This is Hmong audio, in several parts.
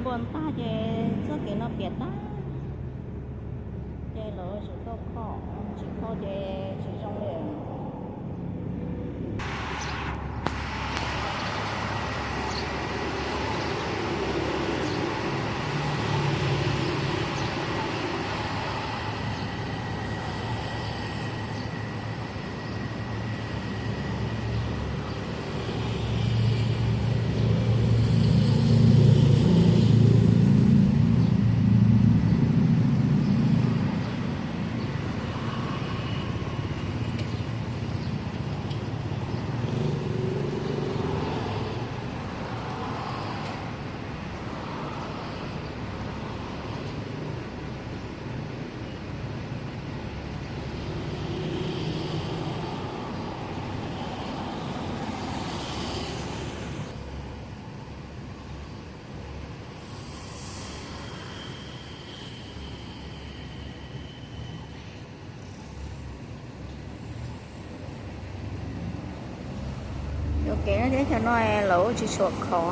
Npua ntag ces txoj kev no piam tag, ces lawv tsis tau kho, tsis kho ces tsis zoo li. Yuam kev no thiab, cov no lawv ua tsis tshua khov.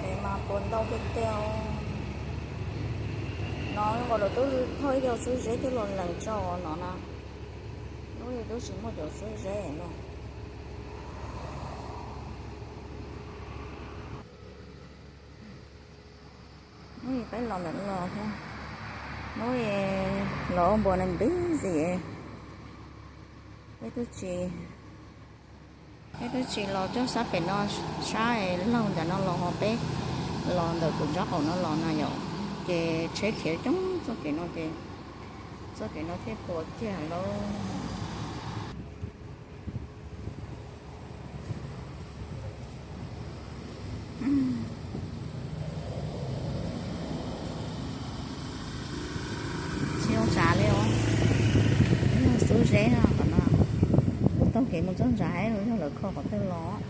Es mas puas ntau tiag tiag. No nkaus lawv twb thauj ib co xwb zeb twb los lees tso no na. Lub twb tsis muaj cov xwb zeb no. Hnub peb los ntawm no thiab, hnub los ua npuas nws npib ntxiv, peb twb tsis, peb twb tsis los coj sab pem no, sab laug ntawm no los ho peb los ntawm kuv nraub qaum no los no yom, ces tsheb khiav coob txoj kev no ces txoj kev no thiaj puas kiag lauj. Tsis zoo tsav li os. Xub zeb no, qhov no taug kev mus txog ntsa, yog lawv kho qhov twg los.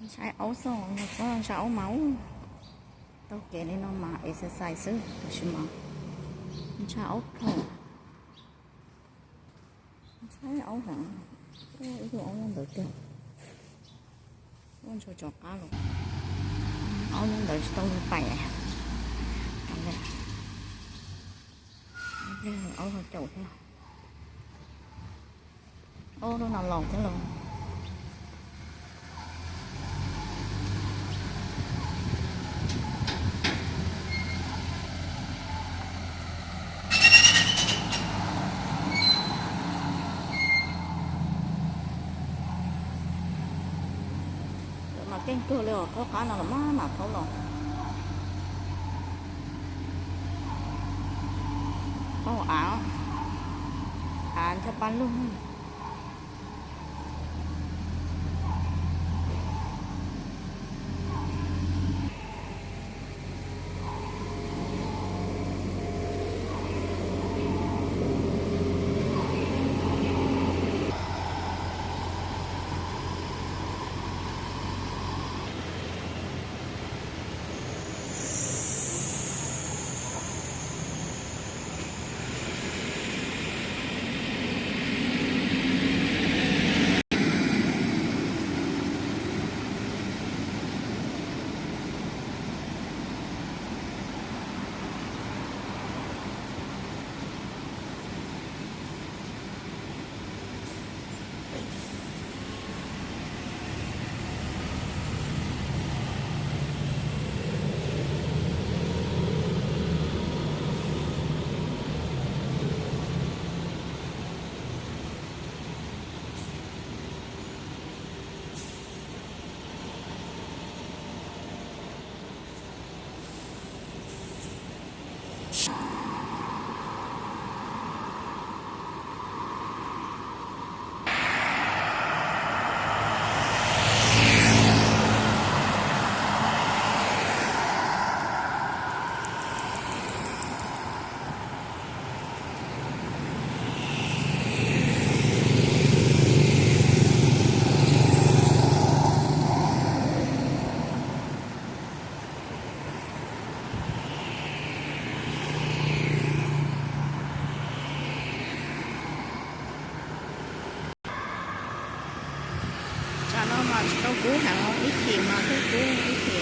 Ntshai aub xwb, ntshai aub mas, taug kev li no mas exercise xwb, tab sis mas ntshai aub kawg. Ntshai aub heev, ib tug aub nyob ntawd tiag, ua ntshai tso qab los. Aub nyob ntawd tsis tau pais. Aub ho caum thiab. Aub lub no laus thiab los. Lawv mas keej kawg li os, thaub qab no los mas mam thaub los. Thaub av, av ncho pa lug. Tsis tau kub heev, ib chim mas twb kub ib chim.